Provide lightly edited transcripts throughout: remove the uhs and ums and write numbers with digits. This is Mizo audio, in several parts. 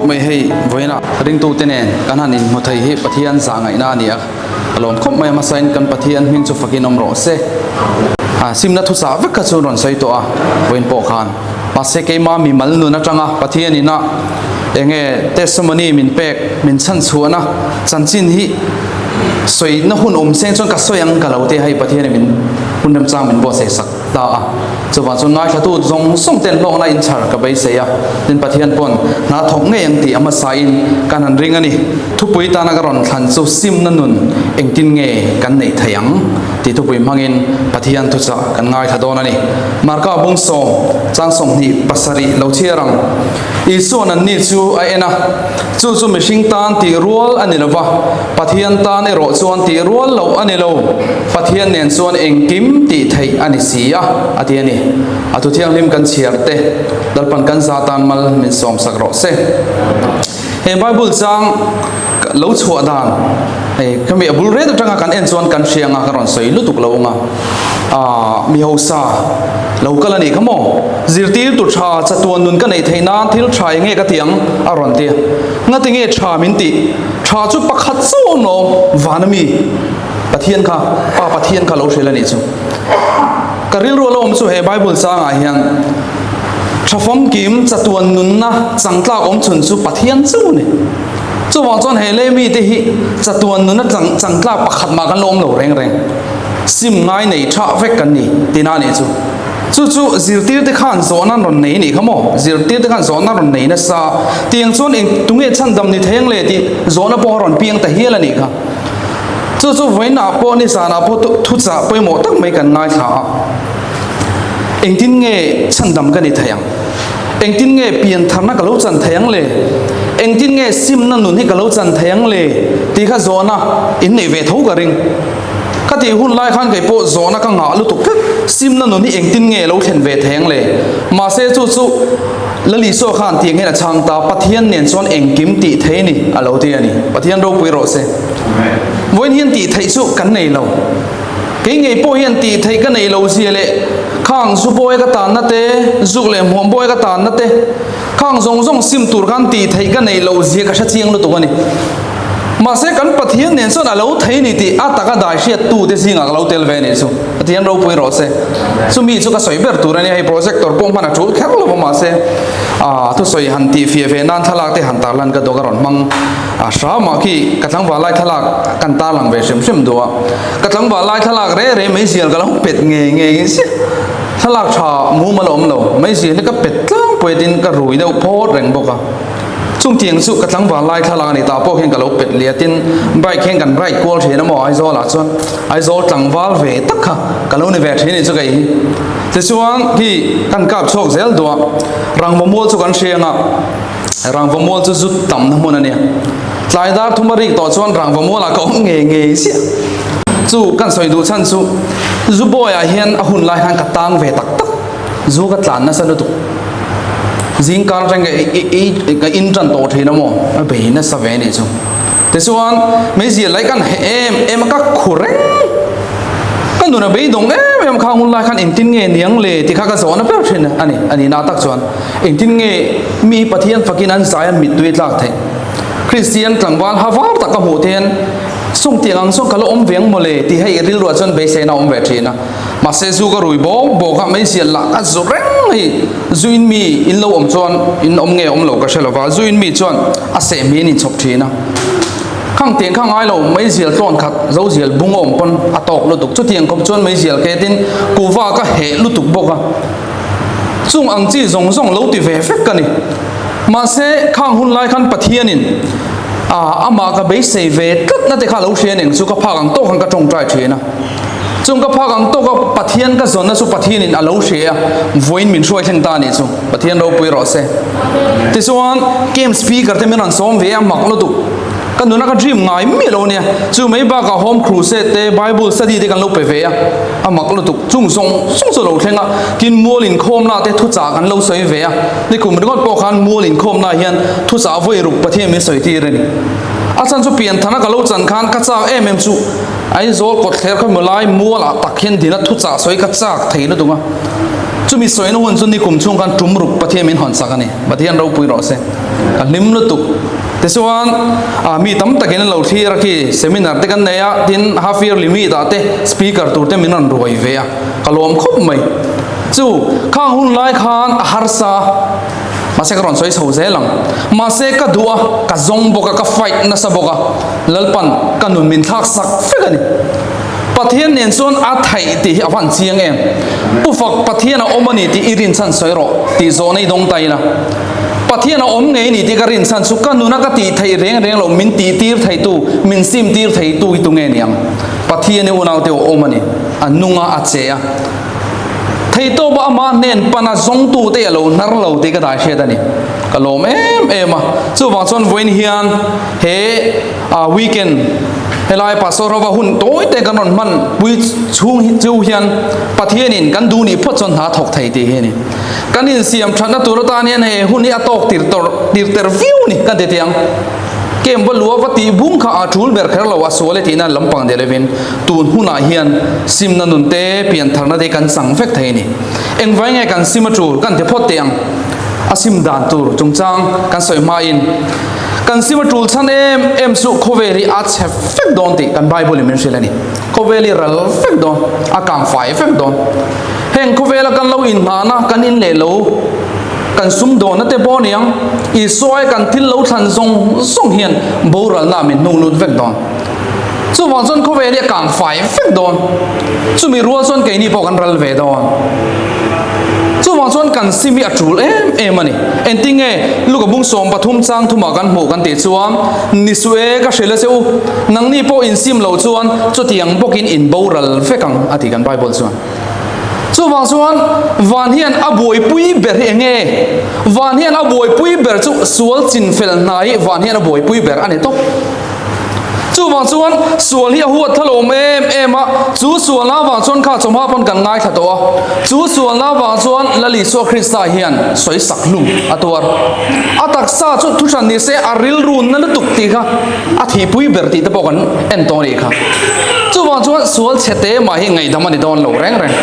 khawp mai hei vawiinah ringtute nen kan han inhmu thei hi Pathian zahngaihna a ni a, ka lawm khawp mai a hmasain kan Pathian hming chu fakin awm rawh se. Simna thuchah vek kha chu rawn sawi tawh a vawiin pawh khan mahse keima mimal nun atanga Pathian ina enge testimony min pek min chhanchhuahna chanchin hi sawina hun awm seng chuan ka sawi ang ka lo te hei Pathian in min hun remchang min buatsaih sak ta a. Chuvang chuan ngaithlatu zawng zawng ten hlawkna inchhar ka beisei a, tin Pathian pawn hna thawk ngei ang tih a hmasain kan han ring a ni. Thupui tana ka rawn thlan chu simna nun engtin nge kan neih theih ang tih thupui hmangin Pathian thuchah kan ngaithla dawn a ni. Marka bung sawm, chang 27 lo chhiar ang. Isua'n anni chu a en a, chu chu mihring tan tih rual a ni lo va, Pathian tan erawh chuan tih rual loh a ni lo, Pathian nen chuan engkim tih theih a ni si a, a ti a ni. A thu thianghlim kan chhiar te, Lalpan kan za tan mal min sawmsak rawh se. He Bible chang lo chhuah dan, hei khami a bul ret atanga kan en chuan kan hria anga ka rawn sawi lutuk lo anga, aah mi hausa lo kal a nih kha maw? Zirtirtu tha chatuan nun ka neih theih nan thil tha eng nge ka ti ang? a rawn ti a. Ngati nge tha min tih? Tha chu pakhat chauh awm lo, van ami Pathian kha, Pa Pathian kha lo hrilh a nih chu. Ka rilru a lo awm chu he Bible changah hian tha famkim chatuan nunna changtlak awm chhun chu Pathian chauh a ni. Chuvang chuan he lei mite hi chatuan nunna changtlak pakhat mah kan lo awm lo reng reng. Sim ngai nei tha vek kan ni tina a nih chu. Chu chu zirtirte khan zawhna an rawn nei anih kha maw? Zirtirte khan zawhna an rawn nei nasa. Tiang chuan eng tunge chhandam ni thei ang le tih zawhna pawh a rawn piang ta hial anih kha. Chu chu vawiinah pawh nizanah pawh thuchah pawimawh tak mai kan ngaithla a. Engtin nge chhandam ka ni thei ang? Engtin nge piantharna ka lo chan thei ang le? Engtin nge simna nun hi ka lo chan thei ang le? Tih kha zawhna in neih ve tho ka ring. Ka tih hun lai khan kei pawh zawhna ka ngah lutuk tlat, simna nun hi engtin nge lo thlen ve thei ang le? Mahse chu chu Lalisua khan tiang hian a chhang ta, Pathian nen chuan engkim tih thei ni a lo ti a ni. Pathian ropui rawh se. Vawiin hian tih theih chu kan nei lo. Kei ngei pawh hian tih theih ka nei lo zia leh khang zu bawi ka tanna te, zuk leh hmuam bawi ka tanna te, khang zawng zawng sim tur khan tih theih ka nei lo zia ka hre chiang lutuk a ni. Mahse kan Pathian nen chuan a lo thei ni tih a taka dai hriat tu te zingah ka lo tel ve anih chu. Pathian ropui rawh se. Chumi chu ka sawi ber tur a nia, hei projector pawh hman a tul kher lo va mahse ah thusawi han tih fiah ve nan thlalak te han tarlan ka duh ka rawn hmang a hramah khi ka tlangval lai thlalak kan tarlang ve hrim hrim duh a. Ka tlangval lai thlalak re re meizial ka lo pet ngei ngei chiah. Thlalak tha mumal a awm lo, meizial hi ka pet tlangpui tin ka rui deuh phawt reng bawk a. Chungtiang chu ka tlangval lai thlalak a ni tah pawh hian ka lo pet liat in bike hian kan ride kual thin a maw Aizawl ah chuan Aizawl tlangval ve tak kha ka lo ni ve thin a ni chu kei hi. Tichuan khi kan kap chhuak zel duh a, rangva mual chu kan hriang a, rangva mual chu zu tamna hmun a nia. Tlai dar thum a rik tawh chuan rangva mual ah ka awm ngei ngei chiah. Chu kan sawi duh chhan chu zu bawi ah hian a hun lai khan ka tang ve tak tak. Zu ka tlan nasa lutuk. Zing kar atang ka ei ka in tan tawh thin a maw? A bei nasa ve anih chu. Tichuan meizial lai kan heh em em a ka khu reng. Ka nun a beidawng em em kha hun lai khan engtin nge niang le tih kha ka zawhna ber thin a ni. A nihna tak chuan engtin nge mi Pathian fakin an zai a mittui a tlak theih. Kristian tlangval ha var tak ka hmuh te hian sawmtiang ang chuan ka la awm ve ang mawle tih hei rilruah chuan beiseina a awm ve thin a. Mahse zu ka rui bawk bawk a, meizial lah ka zu reng mai. Zu in mi in lo awm chuan in awm nge awm lo ka hre lo va, zu in mi chuan a seh hmi in inchhawp thin a. Khang tiang kha ngai lo, meizial tlawn khat zozial bung a awm pawn a tawk lutuk. Chutiang khawp chuan meizial ketin kuva ka heh lutuk bawk a. Chung ang chi zawng zawng lo ti ve vek ka ni. Mahse khang hun lai khan Pathianin amah ka beisei ve tlatna te kha lo hria eng chu ka phak ang tawk khan ka tawngtai thin a. Chung ka phak ang tawk a Pathian ka zawnna chu Pathianin a lo hre a, vawiin min hruai thleng ta a nih chu. Pathian ropui rawh se. Tichuan camp speaker te min rawn sawm ve a, mak lutuk. Ka nuna ka dream ngai miah lo ania. Chu mai bakah home crusade te, bible study te kan lo pe ve a, a mak lutuk. Chung zawng zawng chu a lo thleng a, tin mual inkhawmna te thuchah kan lo sawi ve a. Nikum ringawt pawh khan mual inkhawmna hian thuchah vawi ruk Pathian min sawi tir a ni. A chan chu pianthana ka lo chan khan ka chak em em chu. Aizawl kawtthler khaw hmu lai mualah tak hian dina thuchah sawi ka chak thei lutuk a. Chumi sawina hun chu nikum chhung khan tum ruk Pathian min hawn sak a ni. Pathian ropui rawh se. Ka hlim lutuk. Tichuan, ah, mi tam takin an lo thlir a khi seminar te kan nei a, tin half yearly meet ah te speaker tur te min rawn ruai ve a, ka lawm khawp mai. Chu, khang hun lai khan a harsa, mahse ka rawn sawi chho zel ang. Mahse ka duh a, ka zawng bawk a, ka fight nasa bawk a, Lalpan ka nun min thlak sak vek a ni. Pathian nen chuan a theih tih hi a van chiang em? Pu Fak, Pathian a awm a ni tih i rinchhan sawi rawh tih zawhna i dawng ta ila. Pathian a awm ngei a ni tih ka rinchhan chu ka nuna ka tih theih reng reng loh min tih tir theitu, min sim tir theitu hi tunge ni ang? Pathian i unaute a awm a ni. A nung a, a che a. Theihtawpa amah hnen pana zawngtute a lo hnar lo tih ka dai hriat a ni. Ka lawm em em a. Chuvang chuan vawiin hian he weekend helai Pastor hova hun tawi te kan rawn hman pui chhung hi chu hian Pathianin kan duh nih phawt chuan hna thawk thei tih hi a ni. Kan insiam thatna tur atan hian he hun hi a tawk tir tawr tir ter viau a ni kan ti teh ang. Kem va lua va tih bung kha a tul ber kher lo a sual e tihna lampang deh lovin tun hunah hian simna nun te pian tharna te kan chang vek thei a ni. Engvai nge kan sim a tul kan ti phawt teh ang. A sim dan tur chungchang kan sawi hmain Kan sim a tul chhan em em chu khawvel hi a chhe vek dawn tih kan Bible in min hrilh a ni. Khawvel hi ral vek dawn, a kang fai vek dawn. Heng khawvela kan lo inngahna, kan in leh lo, kan sumdawnna te pawh a ni ang, Isua i kan thil lo thlan zawng zawng hian boralna min hnung lut vek dawn. Chuvang chuan khawvel hi a kang fai vek dawn. Chumi rual chuan keini pawh kan ral ve dawn. Chuvang chuan kan sim hi a tul em em a ni. Engtin nge Luka bung 13 chang thumah kan hmuh kan tih chuan, Ni suh e, ka hrilh a che u, nangni pawh insim lo chuan chutiang bawkin in boral vek ang, a ti kan Bible chuan. Chuvang chuan van hian a buaipui ber hi enge? Van hian a buaipui ber chu sual chinfel hna hi van hian a buaipui ber a ni tawp. Chuvang chuan sual hi a huat thal awm em em a, chu sualna avang chuan kha chawhma pawn kan ngaithla tawh a, chu sualna avang chuan Lal Isua Krista hian sawi sak hlum a tuar. A taksa chu thuhran ni se a rilru na lutuk tih kha a thihpui ber tih te pawh kan en tawh a nih kha. Chuvang chuan sual chhe te mah hi ngaihdam a ni dawn lo reng reng.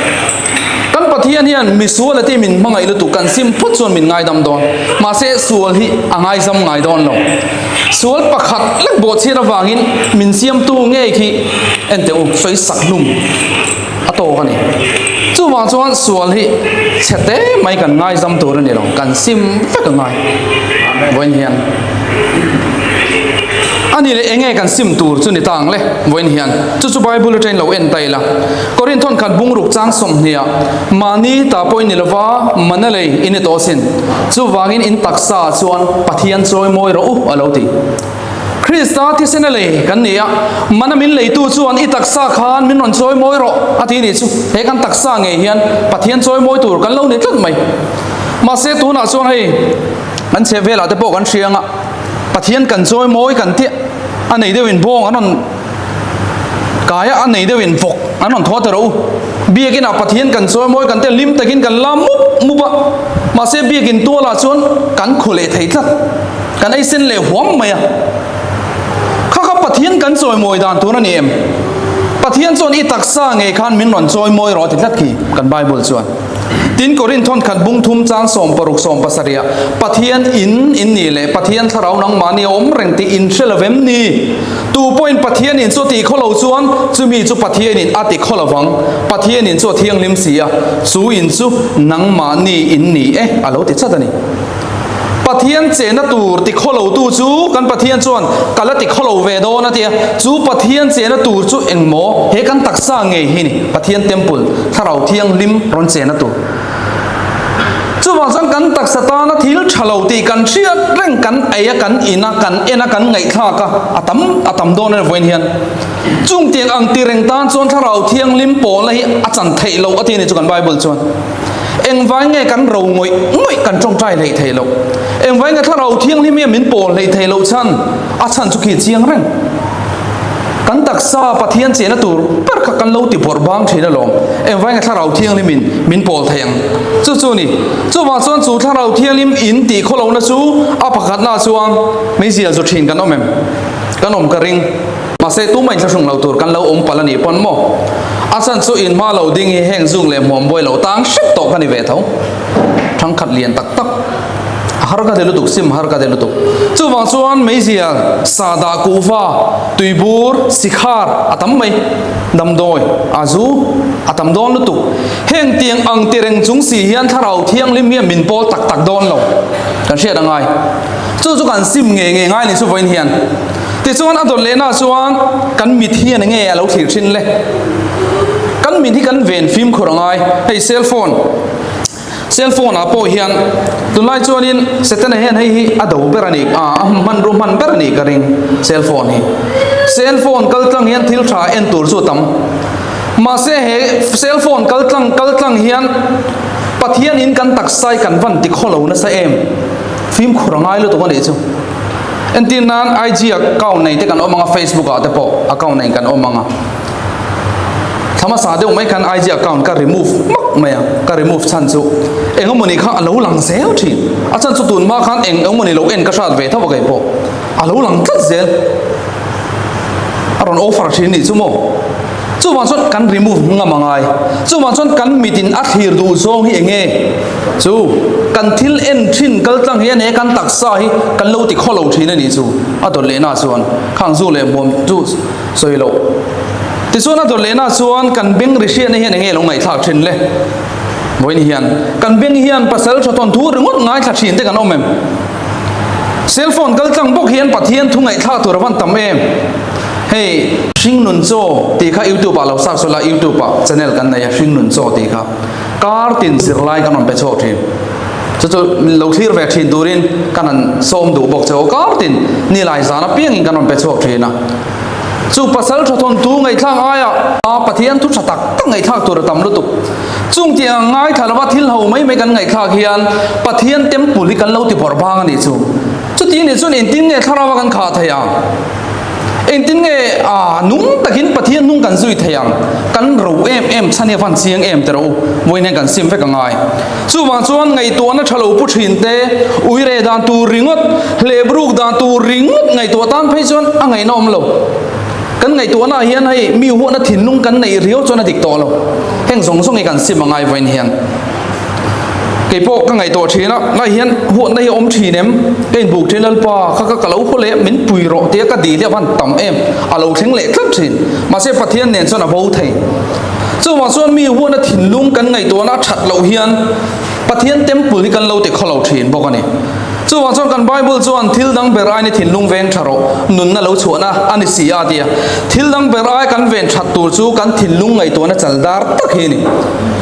Kan Pathian hian misual a ti min hmangaih lutuk kan sim phawt chuan min ngaidam dawn. Mahse sual hi a ngaizam ngai dawn lo. Sual pakhat lek bawhchhiat avangin min siamtu ngei khi en teh u, sawi sak hlum a tawk a ni. Chuvang chuan sual hi chhe te mai kan ngaizam tur a ni lo, kan sim vek a ngai. Vawiin hian a ni leh enge kan sim tur chu ni ta ang le vawiin hian chu chu Bible atangin lo en ta ila. Korinth thawn khat bungruk chang sawmhniah mahni ta pawh in ni lova mana lei in ni tawh asin. Chuvangin in taksa chuan Pathian chawi mawi rawh u a lo ti. Krista thisena lei kan ni a, mana min leitu chuan i taksa khan min rawn chawi mawi rawh a ti nih chu. He kan taksa ngei hian Pathian chawi mawi tur kan lo ni tlat mai. Mahse tunah chuan hei kan chheh velah te pawh kan hria anga Pathian kan chawi mawi kan tih a nei deuhin bawng an rawn Kaia a nei deuhin vawk an rawn thaw ta rawh u. Biakinah Pathian kan chawi mawi kan te hlim takin kan la mup mup a, mahse biakin tualah chuan kan khaw leh thei tlat, kan ei sen leh huam mai a. Kha kha Pathian kan chawi mawi dan tur a ni em? Pathian chuan i taksa ngei khan min rawn chawi mawi rawh a ti tlat khi kan Bible chuan. Tin, Korinth thawnkhat bung thum chang 16 17 ah, Pathian in in nih leh Pathian thlarau nangmahni a awm reng tih in hre lo vem ni? Tu pawhin Pathian in chu a tih khaw lo chuan chumi chu Pathian in a ti khaw lo vang. Pathian in chu a thianghlim si a, chu in chu nangmahni in ni e a lo ti chat a ni. Pathian chehna tur ti khaw lo tu chu kan Pathian chuan ka la ti khaw lo ve dawn a ti a, chu Pathian chehna tur chu engmaw he kan taksa ngei hi ni, Pathian temple, Thlarau Thianghlim rawn chehna tur. Chuvang chuan kan taksa tana thil tha lo tih kan hriat reng kan ei a, kan in a, kan en a, kan ngaihthlak a, a tam a tam dawn a ni vawiin hian. Chung tiang ang ti reng tan chuan Thlarau Thianghlim pawlna hi a chan theih loh a ti a ni chu kan Bible chuan. Engvai nge kan ro ngawih ngawih kan tawngtai hleih theih loh? Engvai nge Thlarau Thianghlim hian min pawl hleih theih loh chhan? A chhan chu khi chiang reng. Kan taksa Pathian chehna tur ber kha kan lo ti bawrh bang thin alawm. Engvai nge Thlarau Thianghlim in min pawl thei ang? Chu chu ni. Chuvang chuan chu Thlarau Thianghlim in tih khawlohna chu a pakhatna chuan meizial zu thin kan awm em? Kan awm ka ring. Mahse tumah inthlahrung lo tur kan lo awm palh a nih pawn maw? A chhan chu in hma lo ding hi heng zung leh hmuam buai lo tang hrep tawh ka ni ve tho. Thangkhat lian tak tak a har ka ti lutuk, sim har ka ti lutuk. Chuvang chuan meizial, sahdah, kuhva, tuibur, sikhar a tam mai. Damdawi, a zu a tam dawn lutuk. Heng tiang ang ti reng chung si hian thlarau thianghlim hian min pawl tak tak dawn lo. Kan hriat a ngai. Chu chu kan sim ngei ngei ngai ni chu vawiin hian. Tichuan a dawt lehna chuan kan mit hian enge a lo thlir thin le? Kan mit hi kan ven fimkhur a ngai. Hei cell phone, cell phone ah pawh hian tunlai chuanin Setana hian hei hi a do ber a ni, a hmanrua hman ber a nih ka ring cell phone hi. Cell phone kal tlang hian thil tha en tur chu a tam. Mahse he cell phone kal tlang kal tlang hian Pathian in kan taksa hi kan van ti khawlo nasa em? Fimkhur a ngai lutuk a nih chu. Entir nan IG account nei te kan awm ang a, Facebook ah te pawh account nei kan awm ang a. Thla hmasa deuh mai khan IG account ka remove hmak mai a, ka remove chhan chu eng emawni kha a lo lang zel thin. A chhan chu tun hma khan eng emawni lo en ka hrat ve tho a kei pawh a lo lang tlat zel. A rawn offer thin nih chu maw. Chuvang chuan kan remove ngam a ngai. Chuvang chuan kan mit in a thlir duh zawng hi enge? Chu kan thil en thin kal tlang hian he kan taksa hi kan lo ti khaw lo thin a nih chu. A dawt lehna chuan khang zu leh hmuam chu sawi loh. Tichuan a dawt lehna chuan kan beng ri hriatna hian enge lo ngaihthlak thin le? Vawiin hian kan beng hian pasal tha tawn thu ringawt ngaithla thin te kan awm em? Cell phone kal tlang bawk hian Pathian thu ngaihthlak tur a van tam em? Hei Hringnun Chaw tih kha YouTube ah lo search ula YouTube ah channel kan nei a Hringnun Chaw tih kha kar tin zirlai kan rawn pe chhuak thin. Chu chu lo thlir ve thin turin kan han sawm duh bawk che aw kar tin nilai zan apiangin kan rawn pe chhuak thin a. Chu pasal tha thawntu ngaihthlak aia Pathian thu tha tak tak ngaihthlak tur a tam lutuk. Chung tih ang ngaithla lova thil ho mai mai kan ngaihthlak hian Pathian temple hi kan lo ti bawrh bang a nih chu. Chuti nih chuan engtin nge thlarau a kan khah theih ang? Engtin nge a nung takin Pathian hnung kan zui theih ang? Kan ro em em chhan hi a van chiang em teh rawh u. Vawiin hian kan sim vek a ngai. Chuvang chuan ngaihtuahna tha lo pu thin te, uire dan tur ringawt, hlebruk dan tur ringawt ngaihtuah tan phei chuan a ngaihna awm lo. Kan ngaihtuahna ah hian hei mi huatna thinlung kan neih riau chuan a dik tawh lo. Heng zawng zawng hi kan sim a ngai vawiin hian. Kei pawh ka ngaihtuah thin a, ngai hian huatna hi a awm thin em? Ka inbuk thin Lalpa, kha kha ka lo haw leh min pui rawh tia ka dil hi a van tam em? A lo thleng leh tlat thin. Mahse Pathian nen chuan a bo thei. Chuvang chuan mi huatna thinlung kan ngaihtuahna a that loh hian Pathian temple hi kan lo ti khawlo thin bawk a ni. Chuvang chuan kan Bible chuan thil dang ber aini thinlung veng tha rawh, nunna lo chhuahna a ni si a tia. Thil dang ber ai kan ven that tur chu kan thinlung ngaihtuahna chal dar tak hi a ni.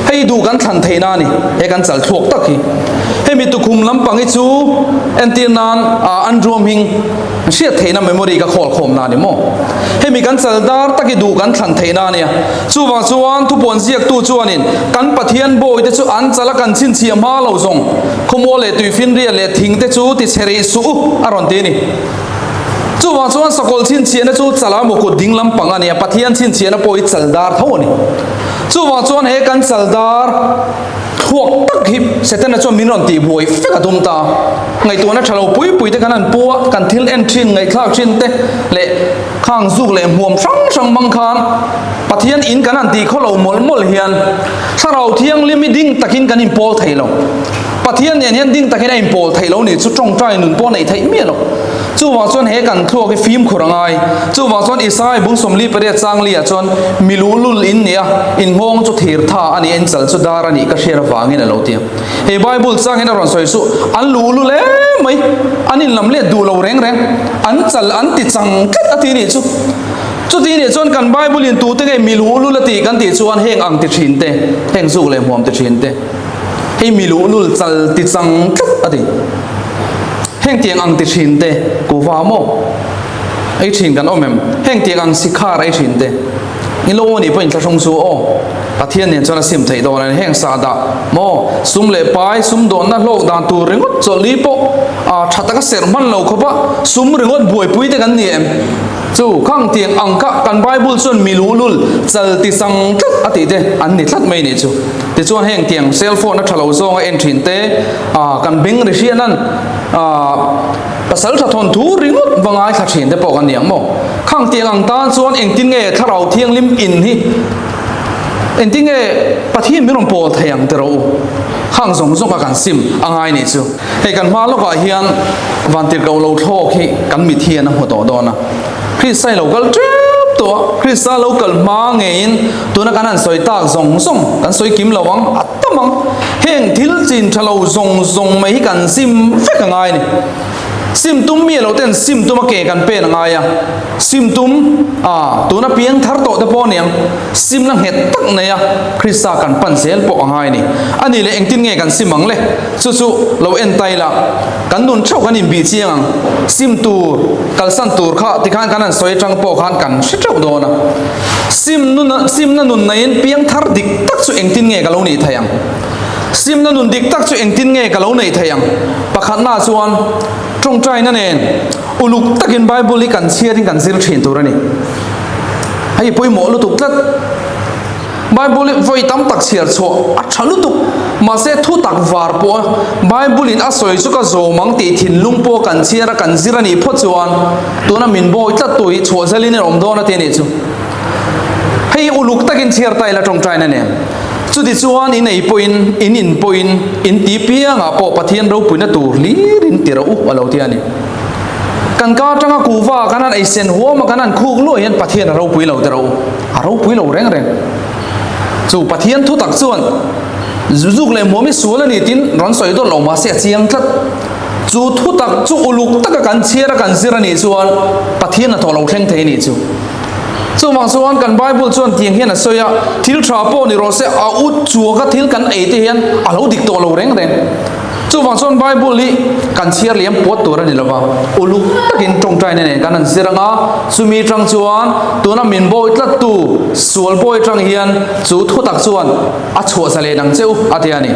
Hei duh kan thlan theihna a ni, he kan chal thluak tak hi. Hemi tukhum lampang hi chu entir nan Andrew hming hriat theihna memory ka khawl khawmna a ni maw? Hemi kan chal dar tak hi duh kan thlan theihna a nia. Chuvang chuan thupuan ziaktu chuanin kan Pathian bawite chu an chal a kan chhinchhiah hma lo zawng, khawmual leh tuifinriat leh thing te chu ti chhe rih suh u a rawn ti a ni. Chuvang chuan sakawlh chhinchhiahna chu chal a mukut ding lampang a ni a, Pathian chhinchhiahna pawh hi chal dar tho a ni. Chuvang chuan he kan chal dar thluak tak hi Setana chuan min rawn tih buai fek a tum ta. Ngaihtuahna tha lo pui pui te kan han pu a, kan thil en thin, ngaihthlak thin te leh khang zuk leh hmuam hrang hrang hmang khan Pathian in kan han tih khaw lo mawlh mawlh hian Thlarau Thianghlim hi ding takin kan inpawl thei lo. Pathian nen hian ding takin a inpawl theih lo nih chu tawngtai nun pawh neih theih miah lo. Chuvang chuan he kan thluak hi fimkhur a ngai. Chuvang chuan Isai bung 48 changli ah chuan mi luhlul in nia, in nghawng chu thir tha a ni, in chal chu dar a nih ka hriat avangin a lo ti a. He Bible chang hian a rawn sawi suh, an luhlul em mai, an inlam let duh lo reng reng, an chal an ti chang tlat a ti nih chu. Chuti nih chuan kan Bible in tute nge mi luhlul a tih kan tih chuan heng ang ti thin te, heng zuk leh hmuam ti thin te, hei mi luhlul chal ti chang tlat a ti. Heng tiang ang ti thin te, kuhva maw ei thin kan awm em? Heng tiang ang sikhar ei thin te, in lo aw nih pawh inthlahrung chu aw, Pathian nen chuan a sim theih dawn a ni. Heng sahdah maw, sum leh pai, sum dawnna hlawk dan tur ringawt chawlhli pawh a tha taka serh hman lo khawp a, sum ringawt buaipui te kan ni em? Chu khang tiang ang kha kan Bible chuan mi luhlul chal ti chang tlat a tih te an ni tlat mai nih chu. Tichuan heng tiang cell phone a tha lo zawng a en thin te, ah kan beng ri hriat nan ah pasal tha thawn thu ringawt va ngaithla thin te pawh kan ni ang maw? Khang tiang ang tan chuan engtin nge thlarau thianghlim in hi? Engtinge Pathian min rawn pawl thei ang tiraw u? Khang zawng zawng kha kan sim a ngai nih chu. Hei kan hma lawkah hian vantirhkoh lo thlawk hi kan mit hian a hmu tawh dawn a. Krista i lo kal tep tawh a, Krista lo kal hma ngeiin tuna kan han sawi tak zawng zawng kan sawi kim lo ang, a tam ang. Heng thil chin tha lo zawng zawng mai hi kan sim vek a ngai a ni. Sim tum mi lo ten sim tum a ke kan pen a ngai a, sim tum a tuna piang thar tawh te pawh aniang simna nghet tak nei a Krista kan pan zel pawh a ngai a ni. A nih leh engtin nge kan sim ang le? Chu chu lo en ta ila kan nun theuh kan inbih chiang ang. Sim tur, kalsan tur kha tikhan kan han sawi atang pawh khan kan hre theuh dawn a. Sim nun simna nun neiin piang thar dik tak chu engtin nge ka lo nih theih ang? Simna nun dik tak chu engtin nge ka lo neih theih ang? Pakhatna chuan tawngtaina nen uluk takin Bible hi kan chhiarin kan zir thin tur a ni. Hei pawimawh lutuk tlat. Bible hi vawi tam tak chhiar chhuah a tha lutuk. Mahse thu tak var pawh Bible in a sawi chu ka zawm ang tih thinlung pawh kan chhiar a kan zir a nih phawt chuan tuna min bawi tlat tu hi chhuah zelin a awm dawn a ti a nih chu. Hei uluk takin chhiar ta ila tawngtaina nen. Chutichuan in ei pawhin, in in pawhin, in ti piangah pawh Pathian ropuina tur hlirin ti rawh u a lo ti a ni. Kan ka atanga kuhva kan han ei sen huam a, kan han khuk luah hian Pathian a ropui lo ti rawh u. A ropui lo reng reng. Chu Pathian thu tak chuan zuk leh hmuam hi sual a ni tiin rawn sawi dawt lo mahse a chiang tlat. Chu thu tak chu uluk taka kan chhiar a kan zir a nih chuan Pathian hnathawh lo thleng thei a nih chu. Chuvang chuan kan Bible chuan tiang hian a sawi a, thil tha pawh ni rawh se, a ut chuaka thil kan ei te hian a lo dik tawh lo reng reng. Chuvang chuan Bible hi kan chhiar liam puat tur a ni lova, uluk takin tawngtaina nen kan han zir ang a, chumi tang chuan tuna min bawi tlattu sual bawi tang hian chu thutak chuan a chhuah zalen ang che u a ti a ni.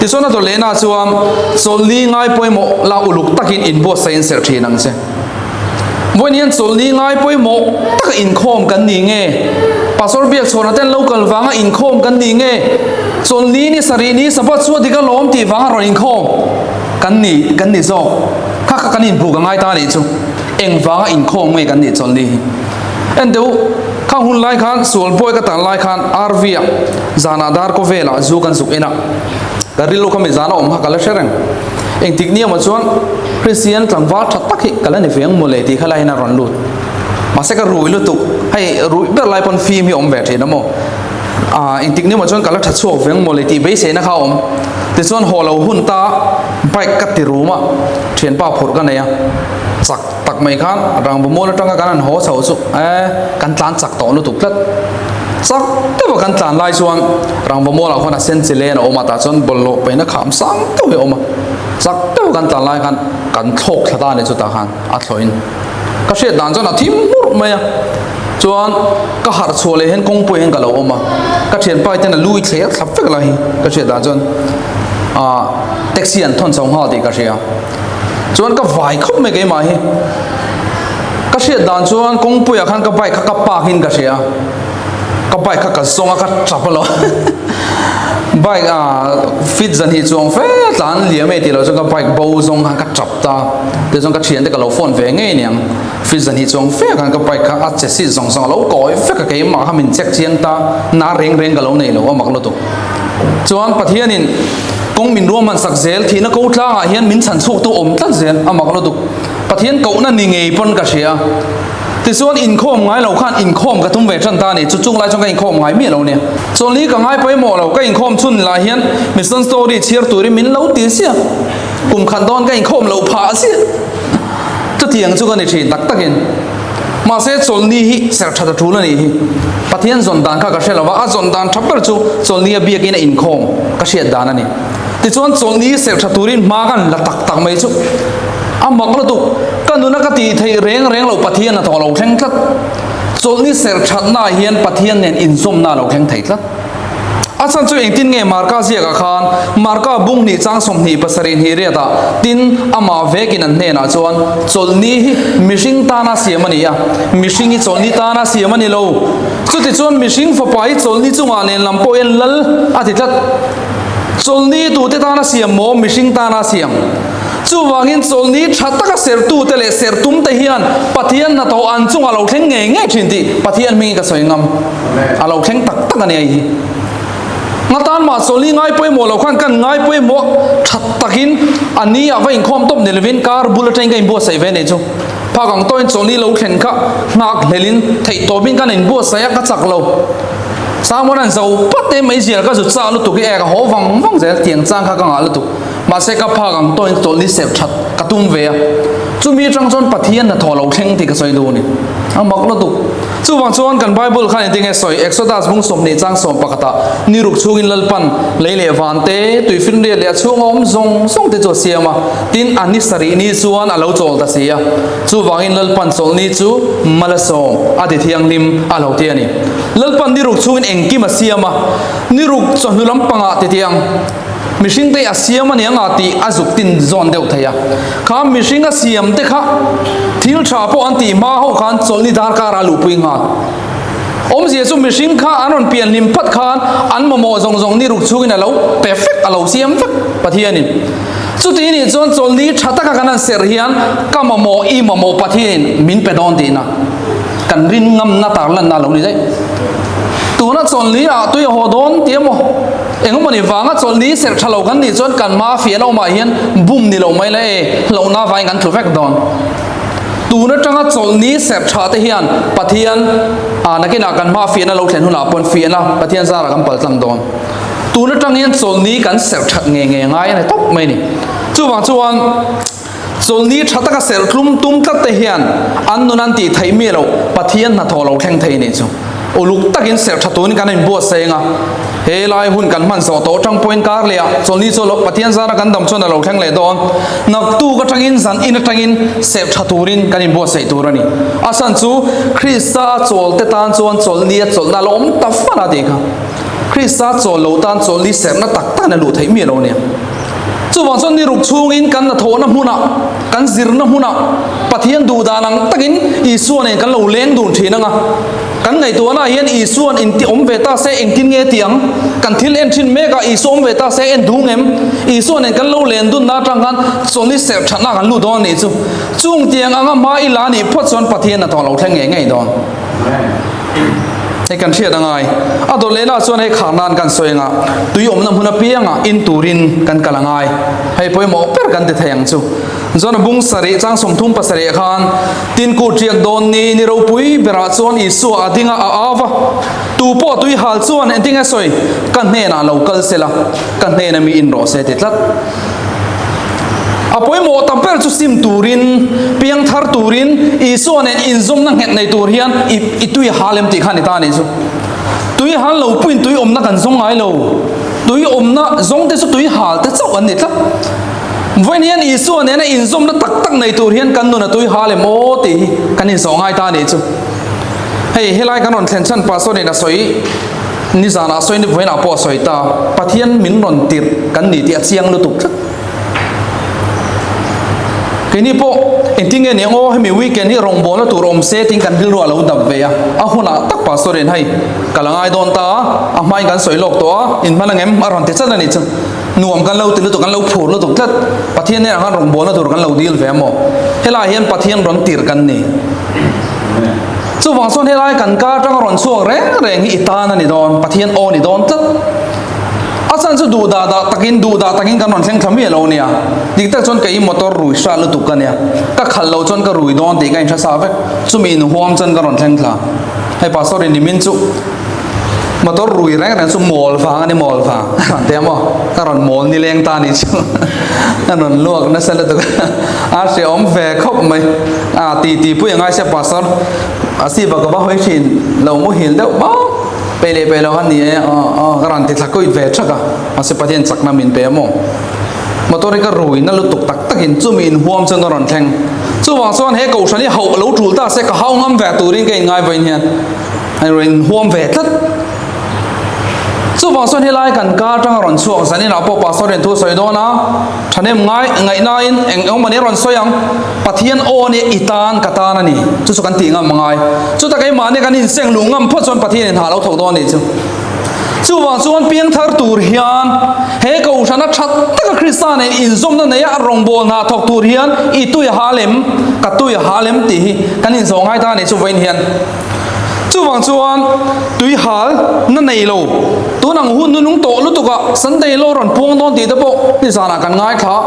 Tichuan a dawlehna chuan chawlhni ngai pawimawh la uluk takin inbuatsaih in serh thin ang che. Vawiin hian chawlhni ngai pawimawh taka inkhawm kan ni nge? Pastor Biakchhawna ten lo kal vanga inkhawm kan ni nge? Chawlhni ni sarih ni Sabbath chu a dik alawm tih vanga rawn inkhawm kan ni kan ni zawk. Kha kha kan inbuk a ngai ta anih chu. Eng vanga inkhawm nge kan nih chawlhni hi? En deuh, khang hun lai khan sual bawi ka tan lai khan RV ah zanah dar kaw velah zu kan zuk in a, ka rilru kha mi zana awm kha ka la hre reng. Engtik ni emaw chuan Kristian tlangval tha tak hi ka la ni ve ang mawle tih kha lai hian a rawn lut. Mahse ka rui lutuk, hei ruih ber lai pawn fim hi a awm ve thin a maw. Aaa engtik ni emaw chuan ka la tha chhuak ve ang mawle tih beiseina kha a awm. Tichuan haw lo hun ta bike ka ti rum a, thianpa phurh ka nei a, chak tak mai khan rangva mual atanga kan han haw chho chu eh kan tlan chak tawh lutuk tlat. Chak deuha kan tlan lai chuan rangva mualah khuan a sen chi len a awm a tah chuan bawlhhlawh paihna kham sang deuh hi a awm a. Chak deuha kan tlan lai khan kan thlawk thla ta a ni chutah khan a thlawhin ka hriat dan chuan a thim hmurh mai a. Chuan ka harh chhuah leh hian kawngpui hian ka lo awm a, ka thianpa ten a lui thler thlap vek lai hi ka hriat dan chuan ah taxi an thawn chho nghal tih ka hria. Chuan ka vai khawp mai keimah hi. Ka hriat dan chuan kawngpuiah khan ka bike kha ka park in ka hria. Ka bike kha ka zawng a ka tap alawm. Bike ah fit zan hi chuang fe tlan liam e tih loh chuan ka bike bo zawng khan ka tap ta. Tichuan ka thiante ka lo phone ve ngei aniang. Fit zan hi chuang fe khan ka bike kha a che seat zawng zawng a lo kawi vek a keimah kha min check chiang ta. Na reng reng ka lo nei lo a mak lutuk. Chuan Pathianin kawng min ruahman sak zel thihna ko tlangah hian min chhan chhuak tu awm tlat zel a mak lutuk. Pathian kohna ni ngei pawn ka hria. Tichuan inkhawm ngai lo khan inkhawm ka tum ve tan ta a ni. Chu chung lai chuan ka inkhawm ngai miah lo nia. Chawlhni ka ngai pawimawh lo, ka inkhawm chhun lah hian Mission Story chhiar turin min lo ti sia. Kum khat dawn ka inkhawm loh phah sia. Chutiang chu ka ni thin tak takin. Mahse chawlhni hi serh that a tul a nih hi. Pathian zawn dan kha ka hre lo va, a zawn dan tha ber chu chawlhni a biakin a inkhawm ka hriat dan a ni. Tichuan chawlhni serh tha turin hma kan la tak tak mai chu a mak lutuk. Ka nuna ka tih theih reng reng loh Pathian hnathawh a lo thleng tlat. Chawlhni serh thatnaah hian Pathian nen inzawmna a lo thleng thei tlat. A chhan chu engtin nge Marka ziakah khan Marka bung hnih chang 27 hnih riatah tin amah vekin an hnenah chuan chawlhni hi mihring tana siam a ni a, mihring hi chawlhni tana siam a ni lo. Chutichuan mihring fapa hi chawlhni chungah nen lam pawh hian lal a ti tlat. Chawlhni tute tana siam maw mihring tana siam? Chuvangin chawlhni tha taka sertute leh sertumte hian Pathian hnathawh an chungah lo thleng ngei ngei thin tih Pathian hmingin ka sawi ngam. A lo thleng tak tak a ni hei hi. Ngatan mah chawlhni ngai pawimawh loh khan kan ngai pawimawh that takin a ni ah va inkhawm tawp ni lovin kar bul atangin ka inbuatsaih ve nei chu. Phak ang tawhin chawlhni lo thlen kha nghak hlelin theih tawpin kan inbuatsaih a ka chak lo. Sangmuan an zo pat em mai zial ka zut chak lutuk hi e ka haw vang vang zel tiang chang kha ka ngah lutuk. Mahse ka phak ang tawhin chawlhni serh that ka tum ve a. Chumi atang chuan Pathian hnathawh lo thleng tih ka sawi duh a ni. A mak lutuk. Chuvang chuan kan Bible khan engtin nge sawi? Exodus bung 20 chang sawm pakhatah ni ruk chhungin Lalpan lei leh van te, tuifinriat leh a chhunga awm zawng zawng te chu a siam a, tin a ni sarih ni chuan a lo chawl ta si a. Chuvangin Lalpan chawlhni chu mal a sawm, a ti thianghlim a lo ti a ni. Lalpan ni ruk chhungin engkim a siam a, ni ruk chawhnu lampangah ti tiang. Mihring te a siam a ni anga tih a zuk tin zawn deuh thei a. Kha mihring a siam te kha thil tha pawh an tih hma ho khan chawlhni darkar ah luhpui nghal. Awmzia chu mihring kha an rawn pian hlim phat khan an mamawh zawng zawng ni ruk chhungin a lo pe vek, a lo siam vek Pathianin. Chuti nih chuan chawlhni tha taka kan han serh hian ka mamawh i mamawh Pathianin min pe dawn tihna kan rin ngamna tarlanna a lo ni daih. Tuna chawlhni ah tui a haw dawn tih emaw? Engemaw vanga chawlhni serh tha lo kan nih chuan kan hma fiahna awmah hian bum ni lo mai la e, hlauhna avangin kan tlu vek dawn. Tun atanga chawlhni serh tha te hian Pathian ah nakinah kan hma fiahna lo thlen hunah pawn fiahna Pathian zarah kan pal tlang dawn. Tun atang hian chawlhni kan serh that nge nge ngai a ni tawp mai a ni. Chuvang chuan. Chawlhni tha taka serhtlum tum tlat te hian an nun an tih theih miah loh Pathian hnathawh lo thleng thei nih chu. Uluk takin serh tha turin kan inbuatsaih ang a, he lai hun kan hman zawh tawh atang pawhin kar leh ah chawlhni chu Pathian zara kan dam chuan a lo thleng leh dawn. Naktuk atangin zan in atangin serh tha turin kan inbuatsaih tur a ni. A chhan chu Krista a chawl te tan chuan chawlhni a chawlhna a la awm ta fan a tih kha. Krista chawl lo tan chawlhni serhna tak takin a luh theih miah lo a nia. Chuvang chuan ni ruk chhungin kan hnathawhna hmunah, kan zirna hmunah Pathian duh dan ang takin Isua nen kan lo leng dun thin ang a. Kan ngaihtuahnaah hian Isua'n inti awm ve ta se engtin nge tih ang? Kan thil en thin mekah Isua awm ve ta se en duh ngem? Isua nen kan lo len dunna atang khan chawlhni serh thatna kan lut dawn a nih chu. Chung tiang anga hma i la nih phawt chuan Pathian hnathawh lo thleng ngei ngei dawn. Hei kan hriat angai. A dawt lehna chuan hei khar nan kan sawi anga tui awmna hmun apianga in turin kan kal angai. Hei pawimawh ber kan ti thei ang chu. Chuan a bung sarih chang 37 ah khan tin kut riak dawn ni ni ropui berah chuan Isua a ding a a au va. Tu pawh tui hal chuan engtinge sawi ka hnenah lo kal sela ka hnena mi in rawh se ti tlat. A pawimawh tam ber chu sim turin, piang thar turin, Isua nen inzawmna nghet nei tur hian i i tui a hal em tih kha a ni ta a nih chu. Tui hal lo puiin tui awmna kan zawng ngai lo. Tui awmna zawng te chu tui hal te chauh an ni tlat. Vawiin hian Isua nena inzawmna tak tak nei tur hian kan nun a tui hal em aw tih hi kan inzawh ngai ta a nih chu. Hei helai kan rawn thlen chhan Pastor in a sawi. Nizanah sawi ni vawiinah pawh a sawi ta, Pathian min rawn tirh kan ni tih a chiang lutuk tlat. Keini pawh engtin nge ni ang aw, hemi weekend hi rawngbawlna tur awm se tiin kan rilru a lo dap ve a, a hunah tak Pastor in hei ka la ngai dawn ta a, a hmain kan sawi lawk tawh a, in hman angem a rawn ti chat a nih chu. Nuam kan lo ti lutuk, kan lo phur lutuk tlat. Pathian hnenah khan rawngbawlna tur kan lo dil ve a maw? Helaiah hian Pathian rawn tirh kan ni. Chuvang chuan helai kan kar atanga rawn chhuak reng reng hi i tan a ni dawn, Pathian aw ni dawn tlat. A chhan chu duh dah dah takin, duh dah takin kan rawn thleng thla miah lo nia. Dik tak chuan kei motor rui hra lutuk ka nia. Ka khalh lo chuan ka rui dawn tih ka inhre sa vek. Chumi inhuam chuan ka rawn thleng thla. Hei pastor in nimin chu motor rui reng reng chu mawl vang a ni mawl vang a ti a maw ka rawn mawl ni leng ta ni chu ka rawn luak nasa lutuk a hrehawm ve khawp mai a ti ti pui angai sia pastor a si bak ka va hawi thin lo muhil deuh bawk pe leh pe lo a ni e aw aw ka rawn ti thla kuit ve thak a mahse Pathian chakna min pe a maw motor hi ka rui na lutuk tak takin chumi inhuam chuan ka rawn thleng chuvang chuan he kohhran hi hauh lo tul ta se ka hau ngam ve turin ka inngai vawiin hian A rawn inhuam ve tlat. Chuvang chuan helai kan kar atanga rawn chhuak zaninah pawh Pastor in thu a sawi dawn a, thahnem ngai ngaihnain eng eng mawni a rawn sawi ang, Pathian aw a nia i tan ka tan a ni, chu chu kan tih ngam a ngai. Chuta keimahni kan inseng luh ngam phawt chuan Pathian in hah lo thawk dawn a nih chu. Chuvang chuan piangthar tur hian he kohhrana tha taka Krista nen inzawmna neia rawngbâwl hna thawk tur hian i tui a hal em, ka tui a hal em tih hi kan inzawh ngai ta a nih chu vawiin hian. Chuvang chuan tui hal na nei lo, tun ang hun nunung tawh lutuk ah Sunday law rawn puang dawn tih te pawh nizan ah kan ngaithla.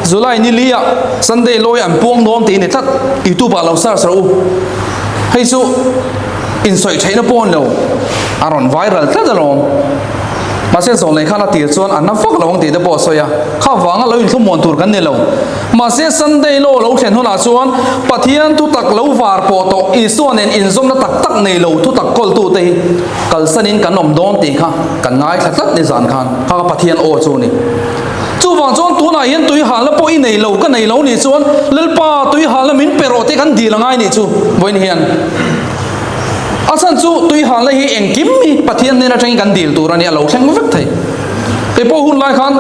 July ni li ah Sunday law hi an puang dawn tih a ni tlat. Youtube ah lo search rawh u. Hei chu insawi theihna pawh a ni lo, a rawn viral tlat alawm. Mahse zawn leh khan a tir chuan a na vak lo ang tih te pawh a sawi a, kha vanga lo inthlumuan tur kan ni lo. Mahse Sunday law lo thlen hunah chuan Pathian thutak lo var pawh tawh Isua nen inzawmna tak tak nei lo thutak kawltute hi kalsanin kan awm dawn tih kha kan ngaithla tlat ni zan khan kha kha Pathian aw chu a ni. Chuvang chuan tunah hian tui halna pawh i nei lo ka nei lo nih chuan Lalpa tui halna min pe rawh tih kan dil a ngai nih chu vawiin hian. A chhan chu tui halna hi engkim hi Pathian hnen atangin kan dil tur a ni, a lo thleng vek thei. Kei pawh hun lai khan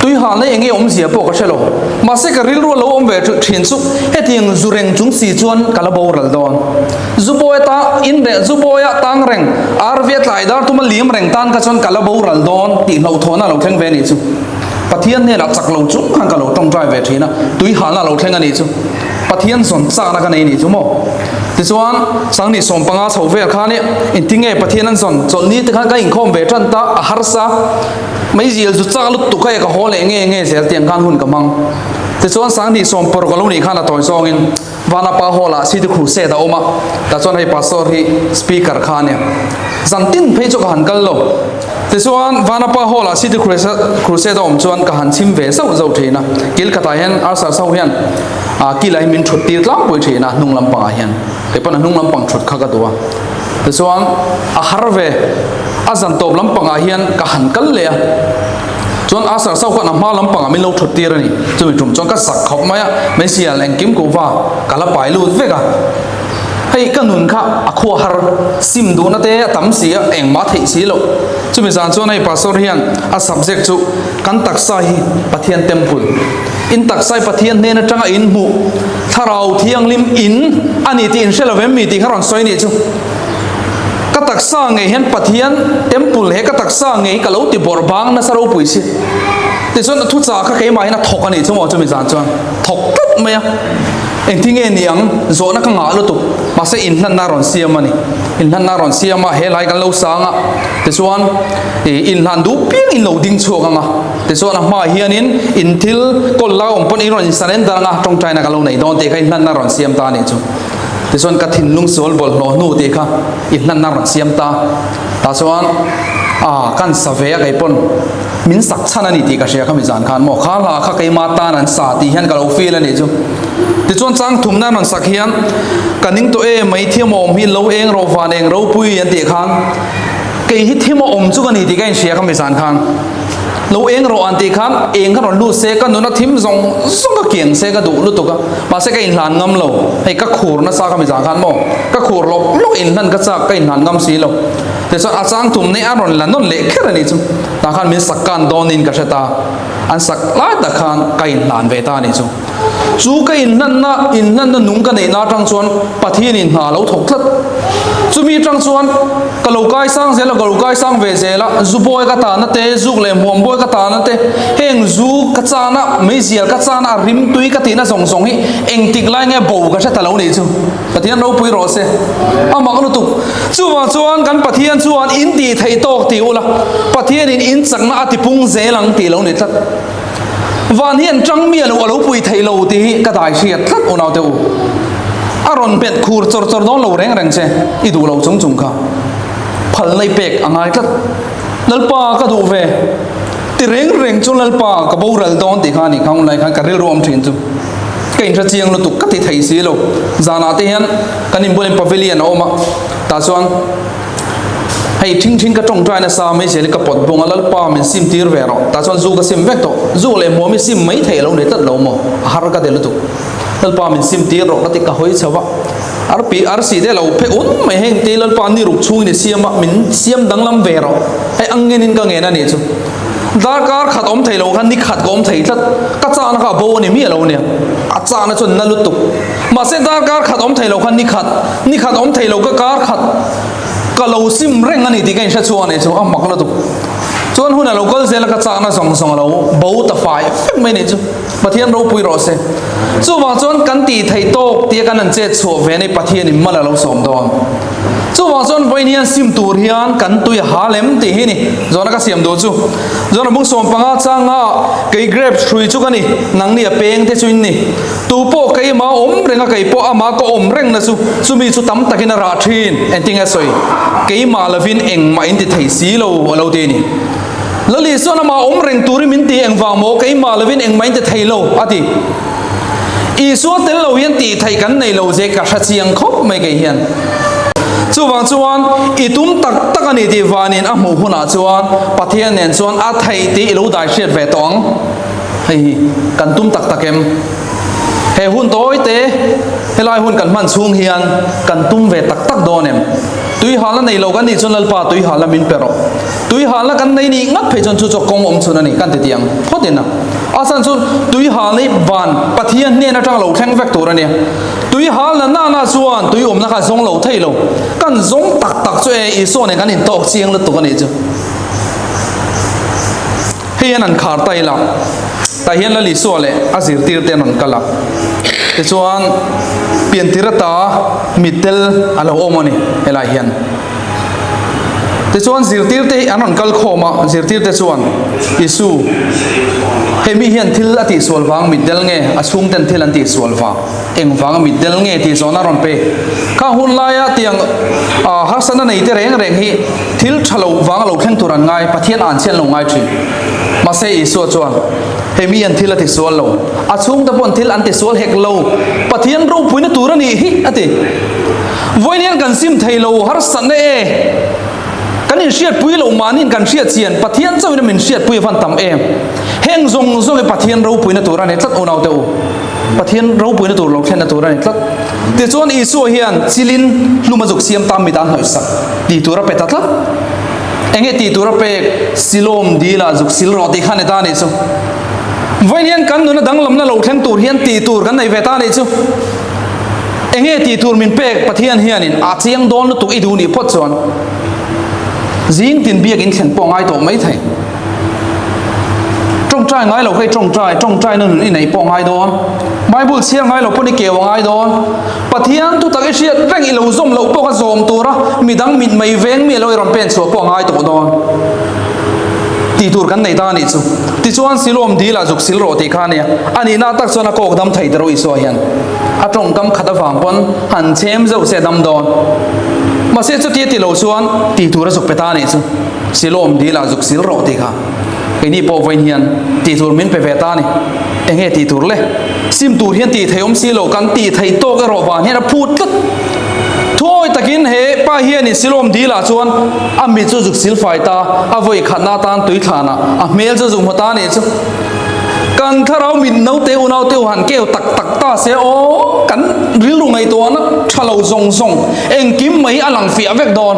tui halna eng nge awmzia pawh ka hre lo. Mahse ka rilru a lo awm ve thin chu hetiang zu reng chung si chuan ka la boral dawn. Zu bawi ata in reh, zu bawia tang reng, RV a tlai dar tuma liam reng tan kha chuan ka la boral dawn tih hlauhthawhna a lo thleng ve a nih chu. Pathian hnenah chak lo chung khan ka lo tawngtai ve thin a, tui halna a lo thleng a nih chu. Pathian zawn chakna ka nei nih chu maw? Tichuan, Sangni 15 chho vel khan i engtinge Pathian an zawn chawlhni te khan ka inkhawm ve tan ta, a harsa mai zil zu chak lutuk a e ka haw leh nge nge zel tiang khan hun ka hmang. Tichuan, Sangni 16 a lo nih khan a tawi zawngin Vanapa Hall ah City Crusade a awm a, tah chuan hei Pastor hi Speaker kha a nia. Zan tin phei chu ka han kal lo. Tichuan, Vanapa Hall ah City Crusade a awm chuan ka han chhim ve zauh zauh thin a. Kil khatah hian Arthur Sau hian ah kilah hi min thut tir tlangpui thin a, hnung lampangah hian. Kei pawn a hnung lampang thut kha ka duh a. Tichuan, a har ve, a zan tawp lampangah hian ka han kal leh a. Chuan Arthur Sau khan a hma lampangah min lo thut tir a ni. Chumi tum chuan ka zak khawp mai a, Messiah engkim kuhva ka la pai lut vek a. Hei ka nun kha a khua har sim duhna te a tam si a, engmah a theih si loh. Chumi zan chuan hei Pastor hian a subject chu kan taksa hi Pathian temple, in taksa hi Pathian hnen atanga in hmuh Thlarau Thianghlim in a ni tih in hre lo vem mi tih kha rawn sawi nih chu. Ka taksa ngei hian Pathian temple he ka taksa ngei hi ka lo ti bawrh bang nasa ropui si. Tichuan a thuchah kha keimahin a thawk a nih chu maw chumi zan chuan thawk tlat mai a. Engtin nge ni ang? Zawhna ka ngah lutuk. Mahse inhlanna a rawn siam a ni. Inhlanna a rawn siam a, he lai kan lo sang a, tichuan ih inhlan duh piang in lo ding chhuak ang a, tichuan a hmaah hianin in thil kawl lai awm pawn in rawn insurrender ang a, tawngtaina ka lo nei dawn tih kha inhlanna a rawn siam ta a nih chu. Tichuan ka thinlung sual bawlhhlawh hnu tih kha inhlanna a rawn siam ta. Tah chuan ah kan sa ve a kei pawn. Min sak chhan a ni tih ka hria kha mi zan khan maw kha hla kha keima tan an sa tih hian ka lo feel a nih chu. Tichuan chang thumna an rawn sak hian ka ning tawh e mai thiam a awm hi lo eng rawh van eng ropui an tih khan kei hi thim a awm chu ka ni tih ka inhria kha mi zan khan lo eng rawh an tih khan eng kha rawn lut se ka nuna thim zawng zawng ka kiang se ka duh lutuk a mahse ka inhlan ngam lo hei ka khur nasa kha mi zan khan maw ka khur lawk lawk inhlan ka chak ka inhlan ngam si lo. Tichuan a chang tum nei a rawn la nawn leh kher a nih chu. Tah khan min sak kan dawnin ka hre ta. An sak lai tak khan ka inhlan ve ta a nih chu. Chu ka inhlanna, inhlanna nung ka neihna atang chuan Pathianin hna a lo thawk tlat. Chumi atang chuan ka lo kaisang zel a, ka lo kaisang ve zel a, zu bawi ka tahna te, zuk leh hmuam bawi ka tahna te, heng zu ka chana, meizial ka chana, a rimtui ka tihna zawng zawng hi engtik lai nge bo ka hre ta lo nih chu. Pathian ropui rawh se. A mak lutuk. Chuvang chuan kan Pathian chuan in tih theih tawk tih ula, Pathianin in chakna a tipung zel ang tih lo ni tlat. Van hian tang miah lo a lo pui theih lo tih hi ka dai hriat tlat unau te u. A rawn bet khur chawr chawr dawn lo reng reng che, i duh lo chung chung kha. Phalna i pek a ngai tlat. Lalpa ka duh ve. Ti reng reng chu Lalpa ka boral dawn tih kha a nih kha hunlai khan ka rilru awm thin chu. Ka inhre chiang lutuk ka ti thei si lo. Zanah te hian kan inbualin pavilion a awm a, tah chuan hei thing thing ka tawngtai nasa mai zel i ka pawt bawng a, Lalpa min sim tir ve rawh. Tah chuan zu ka sim vek tawh. Zu leh hmuam i sim mai thei a lo ni tlat lo maw? A har ka ti lutuk. Lalpa min sim tir rawh ka ti ka hawi chho a. Arpi arsi te lo phe un mai heng te Lalpa ni ruk chhungin i siam a, min siam danglam ve rawh. Hei ang ngenin ka ngen a nih chu. Darkar khat awm thei lo khan ni khat ka awm thei tlat. Ka chahna kha a bo a ni miah lo nia. A chahna chuan na lutuk. Mahse darkar khat awm thei lo khan ni khat, ni khat awm thei lo ka kar khat ka lo sim reng a ni tih ka inhre chhuak a nih chu. A mak lutuk. Chuan hun a lo kal zel a ka chahna zawng zawng a lo bo ta fai vek mai a nih chu. Pathian ropui rawh se. Chuvang chuan kan tih theih tawk tia kan han chet chhuah ve nei Pathianin mal a lo sawm dawn. Chuvang chuan vawiin hian sim tur hian kan tui a hal em tih hi ni zawhna ka siam duh chu. Zawhna bung 15 changa kei grape hrui chu ka ni, nangni a peng te chu in ni. Tu pawh keimah awm reng a kei pawh amah ka awm reng na chu chumi chu tam takin a rah thin. Engtin nge sawi? Keimah lovin engmah in ti thei si lo a lo ti a ni. Lali chuan amah awm reng turin min ti engvang maw keimah lovin engmah in ti thei lo a ti. Isua tel lo hian tih theih kan nei lo zek ka hre chiang khawp mai kei hian. Chuvang chuan i tum tak tak a ni tih vanin a hmuh hunah chuan Pathian nen chuan a theih tih i lo dai hriat ve tawh ang. Hei hi kan tum tak tak em? He hun tawi te helai hun kan hman chhung hian kan tum ve tak tak dawn em? Tuihalna nei lo kan nih chuan Lalpa tuihalna min pe rawh. Tuihalna kan nei nih ngat phei chuan chu chu kawng awm chhun a ni kan ti tiang phawt in a. A chhan chu tuihalna hi van Pathian hnen atang lo thleng vek tur a nia. Tuihalna nana chuan tui awmna kha zawng lo thei lo. Kan zawng tak tak chu e Isua nen kan intawk chiang lutuk a nih chu. Hei hian an khar ta ila, tah hian Lal Isua leh a zirtirte an rawn kal a. Tichuan piantir ata mittel a lo awm a ni helai hian. Tichuan zirtirte hi an rawn kal khawm a, zirtirte chuan Isu, hei mi hian thil a tihsual vang mitdel nge, a chhungten thil an tihsual vang, eng vanga mitdel nge tih zawhna a rawn pe. Khang hun laia tiang harsatna nei te reng reng hi thil tha lo vanga lo thleng tur an ngai, Pathian an chian lo ngai thin. Mahse Isua chuan, hei mi hian thil a tisual lo, a chhungte paw'n thil an tisual hek lo, Pathian ropuina tur a nih hi, a ti. Vawiin hian kan sim thei lo harsatna e, kan inhriatpui loh mahniin kan hriat chian Pathian chauhin a min hriatpui a van tam em. Heng zawng zawng hi Pathian ropuina tur a ni tlat unaute u. Pathian ropuina tur lo thlenna tur a ni tlat. Tichuan Isua hian chilin hlum a zuk siam ta mit a hnawihsak tih tur a pe ta tlat. Enge tih tur a pek? Silawm dila zuk sil rawh tih kha a ni ta a nih chu. Vawiin hian kan nuna danglamna lo thleng tur hian tih tur kan nei ve ta a nih chu. Enge tih tur min pek Pathian hianin a chiang dawn lutuk i duh nih phawt chuan zing tin biak in thlen pawh ngai tawh mai thei. Tawngtai ngai lo kha i tawngtai, tawngtai na nun i neih pawh ngai dawn. Bible chhiar ngai lo pawn i keu a ngai dawn. Pathian thutak i hriat reng i lo zawm loh pawh kha zawm tura midang mit mei veng mi alo i rawn pen chhuah pawh a ngai tawh dawn. Tih tur kan nei ta a nih chu. Tichuan Siloam dil ah zuk sil rawh tih kha a nia. A nihna tak chuan a kawk dam thei ta rawh Isua hian. A tawngkam khat avang pawn han chhem zeuh se a dam dawn. Mahse chutia ti lo chuan tih tur a zuk pe ta a nih chu. Siloam dil ah zuk sil rawh tih kha. Keini pawh vawiin hian tih tur min pe ve ta a ni. Enge tih tur le? Sim tur hian tih thei awm si lo, kan tih theih tawk erawh vang hian a phut tlat. Thuawi takin he pa hianin Siloam dilah chuan a mit chu zuk sil fai ta, a vawi khatna atan tui thlanah a hmel chu zuk hmu ta a nih chu. Kan thlarau mit naute unaute u han keu tak tak ta se aw, kan rilru ngaihtuahna tha lo zawng zawng engkim mai a lang fiah vek dawn.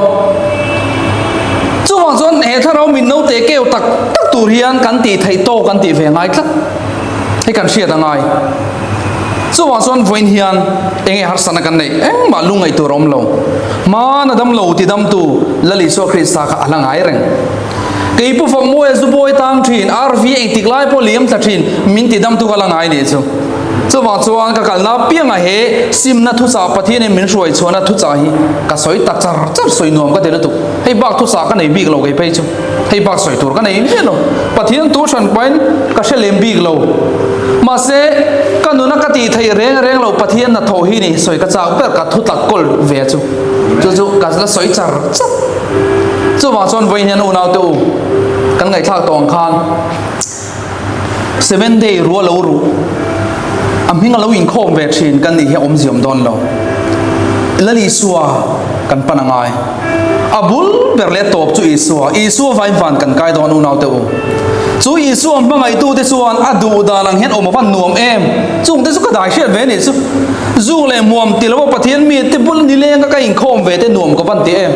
Chuvang chuan he thlarau mit naute keu tak tak tur hian kan tih theih tawk kan tih ve ngai tlat. Hei kan hriat a ngai. Chuvang chuan vawiin hian enge harsatna kan neih engmah lungngaih tur a awm lo. Hmana dam lo ti damtu Lal Isua Krista kha a la ngai reng. Kei Pu Fakmawia zu bawi tang thin, RV engtik lai pawh liam tla thin, min ti damtu ka la ngai nih chu. Chuvang chuan ka kalna apiangah he simna thuchah Pathianin min hruai chhuahna thuchah hi ka sawi ta char char sawi nuam ka ti lutuk. Hei bak thuchah ka nei bik lo kei phei chu. Hei bak sawi tur ka nei miah lo. Pathian tu hran pahin ka hre lem bik lo. Mahse, ka nuna ka tih theih reng reng lo Pathian hnathawh hi ni sawi ka chak ber ka thu tak kawl ve chu. Chu chu ka la sawi char char. Chuvang chuan vawiin hian unaute u kan ngaihthlak tawh ang khan Seven day ruah lo ruh a hming a lo inkhawm ve thin kan nih hi a awmzia awm dawn lo. Lal Isua kan pan a ngai. A bul ber leh tawp chu Isua. Isua vain van kan kai dawn unaute u. Chu Isua hmangaihtute chuan a duh dan ang hian awm a van nuam em. Chungte chu ka dai hriat ve nih chu. Zuk leh muam ti lova Pathian mite bul nileng a ka inkhawm ve te nuam ka van ti em.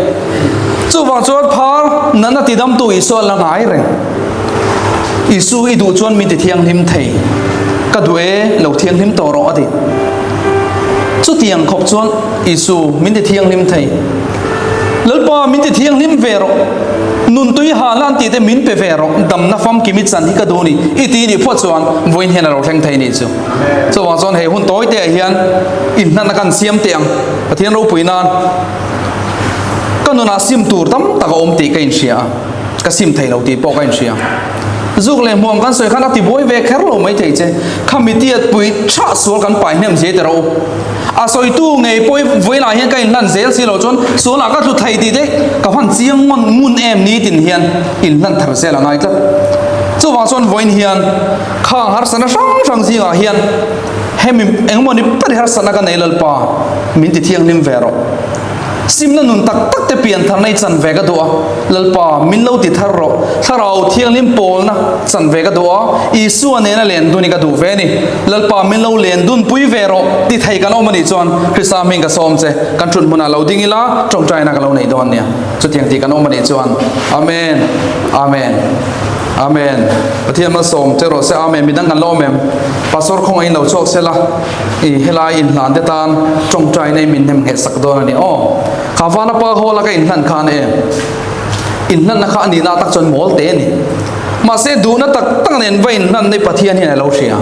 Chuvang chuan phar natna tidamtu Isua la ngai reng. Isu i duh chuan min ti thianghlim thei. Ka duh e, lo thianghlim tawh rawh a ti. Chutiang khawp chuan Isu min ti thianghlim thei. Lalpa min ti thianghlim ve rawh. Nun tui hal an tih te min pe ve rawh. Damna famkim i chan hi ka duh ni. I ti nih phawt chuan vawiin hian a lo thleng thei nih chu. Chuvang chuan he hun tawi te ah hian inhnan a kan siam teh ang. Pathian ropui nan. Ka nunah sim tur tam tak a awm tih ka inhria a, ka sim thei lo tih pawh ka inhria. Zuk leh hmuam kan sawi khan a tibuai ve kher lo mai thei che. Kha mitiat pui tha sual kan pai hnem zia teh rawh u. A sawitu ngei pawh hi vawiinah hian ka inhlan zel si lo chuan sualah ka tlu thei tih te ka hman chiang ngawn ngun em ni tin hian inhlan thar zel a ngai tlat. Chuvang chuan vawiin hian khang harsatna hrang hrang zingah hian hemi engemaw ni ber harsatna ka nei Lalpa min ti thianghlim ve rawh. Simna nun tak tak te pian tharna i chan ve ka duh a, Lalpa, min lo ti thar rawh. Thlarau Thianghlim pawlna chan ve ka duh a, Isua nena len dun hi ka duh ve a ni. Lalpa, min lo len dun pui ve rawh ti thei kan awm a nih chuan Krista hming ka sawm che, kan thut hmunah lo ding ila, tawngtaina ka lo nei dawn nia. Chutiang tih kan awm a nih chuan, Amen, Amen, Amen. Pathian malsawm che rawh se, Amen. Midang kan la awm em? Pastor khawngaihin lo chhuak sela. I helai inhlan te tan tawngtaina i min hnem ngheh sak dawn a ni aw. Kha vana pa hall a ka inhlan khan e inhlanna kha a nihna tak chuan mawl te a ni. Mahse duhna tak tak nen va inhlan na i Pathian hian a lo hria.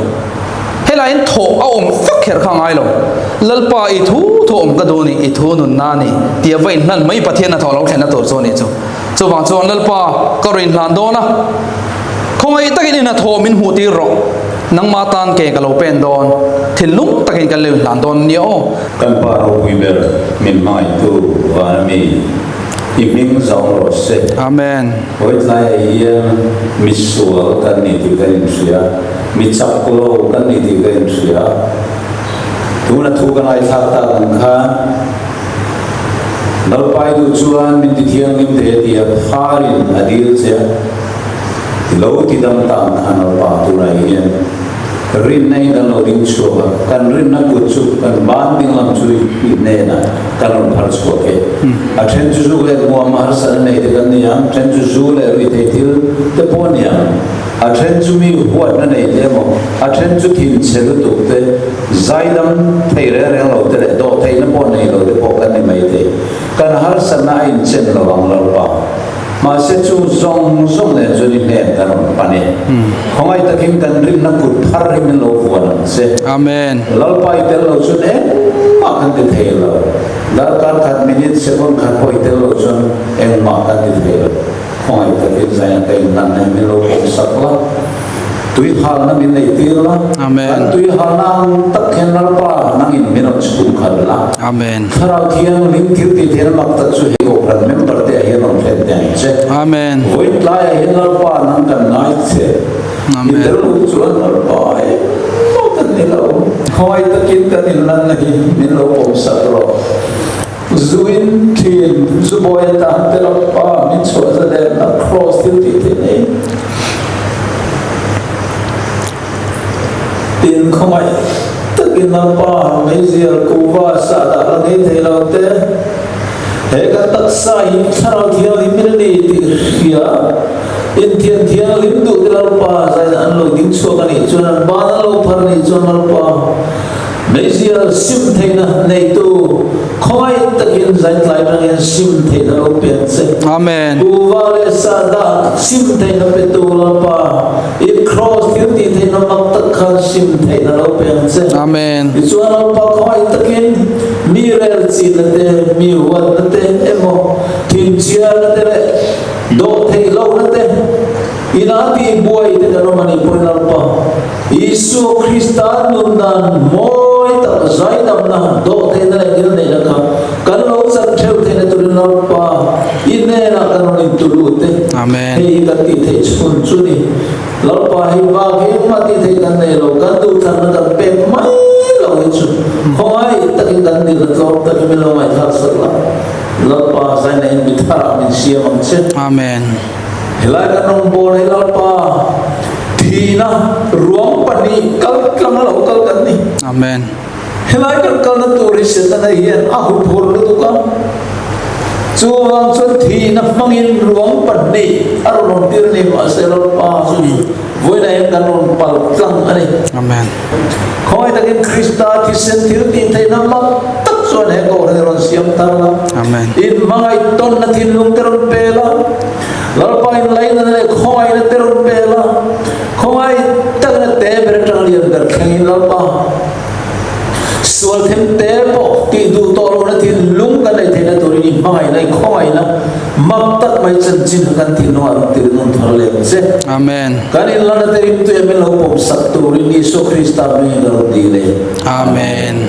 Helaiin thawh a awm vak kher kha a ngai lo. Lalpa i thu thu awm ka duh a ni, i thu nunna a ni tia va inhlan mai Pathian a thawh lo thlenna tur chu a nih chu. Chuvang chuan Lalpa ka rawn inhlan dawn a, khawngaih takin i hnathawh min hmuh tir rawh, nangmah tan ke ka lo pen dawn, thinlung takin kan lo inhlan dawn nia aw. Kan Pa ropui ber min hmangaihtu vana mi, i hming zawng rawh se. Amen. Hawitlaiah hian mi sual kan ni tih ka inhria, mi chak lo kan ni tih ka inhria. Tuna thu ka ngaithlak tak ang khan, Lalpai duh chuan min ti thianghlim thei a ti a, pharin a dil che a, ti lo ti dam ta ang khan Lalpa tunah hian rinna in kan lo ding chhuak a, kan rinna kut chu kan ban ding lam chu i hnenah kan rawn phar chhuak e. A then chu zuk leh hmuam harsatna nei te kan ni ang, then chu zu leh ruihtheih thil te pawh a ni ang, a then chu mi huatna nei te emaw, a then chu thinchhe lutuk te, Zaidam thei reng reng lo te leh dawhtheihna pawh nei lo te pawh kan ni mai thei. Kan harsatna a inchen lo ang Lalpa. Mahse chu zawng zawng nen chuan i hnen kan rawn pan e. Khawngaih takin kan rinna kut phar hi min lo vuan ang che. Amen. Lalpa i tel lo chuan engmah kan ti thei lo. Darkar khat minute second khat pawh i tel lo chuan engmah kan ti thei lo. Khawngaih takin zaina ka inhlan hi min lo pawmsak la, tui halna min neih tir la, kan tui halna ang tak hian Lalpa nangin min rawn chhung khalh la. Amen. Thlarau Thianghlim thil tih theihna mak tak chu hei Kohhran member te ah hian rawn thlen teh ang che. Amen. Vawiin tlaiah hian Lalpa nang kan ngai che. Amen. I tel lo chuan Lalpa engmah kan ni lo. Khawngaih takin kan inlanna hi min lo pawmsak rawh. Zuin thin, zubawi atan te Lalpa min chhuah zalenna Kraws thil tih theih nei. Tin khawngaih takin Lalpa meizial kuhva sahdah la ngei thei lo te, he kan taksa hi Thlarau Thianghlim in a ni tih hria, inthian thianghlim duh te Lalpa zaina an lo ding chhuak a nih chuan an ban an lo phar a nih chuan Lalpa, Meizial sim theihna neitu khawngaih takin zaintlai atangin sim theihna lo pian che. Amen. Kuhva leh sahdah sim theihna petu Lalpa, i kraws thil tih theihna mak tak khan sim theihna lo pian che. Amen. Tichuan Lalpa khawngaih takin mi rel chinna te, mi huatna te emaw, thinchhiarna te leh dawhtheih lohna te, Ina tih buai te kan awm a nih pawhin Lalpa Isua Krista nun dan mawi tak zaidamna, dawhtheihna leh ngilneihna kha kan lo chan theuh theihna turin Lalpa i hnenah kan rawn intulut e. Amen. Hei hi kan tih theih chhun chu ni. Lalpa hi bak engmah tih theih kan nei lo, kan duhthlanna kan pek mai lo hi chu khawngaih takin kan dilna tlawm takin min lo ngaihthlak sak la. Lalpa zaina in mi tharah min siam ang che. Amen. Helai kan rawngbâwl hi Lalpa thihna ruang pahnih kal tlang a lo kal kan ni. Amen. Helai kan kalna tur hi Setana hian a huphurh lutuk a. Chuvang chuan thihna hmangin ruang pahnih a rawn rawn tir a ni. Mahse Lalpa chu chu vawiinah hian kan rawn pal tlang a ni. Amen. Khawngaih takin Krista thisen thil tih theihna mak tak chuan he kohhran hi rawn siam thar la. Amen. Inhmangaih tawnna thinlung te rawn pe la. Lalpa inlainana leh khawngaihna te rawn pe la. Khawngaih takna te ber atang lian ber thlengin Lalpa sual them te pawh tih duh tawh lohna thinlung kan neih theihna turin i hmangaihna, i khawngaihna mak tak mai chanchin kha kan thinlungah rawn tir nawn thar leh ang che. Amen. Kan inlana te ringtuia min lo pawmsak turin Isua Krista hmingin ka rawn dil e. Amen.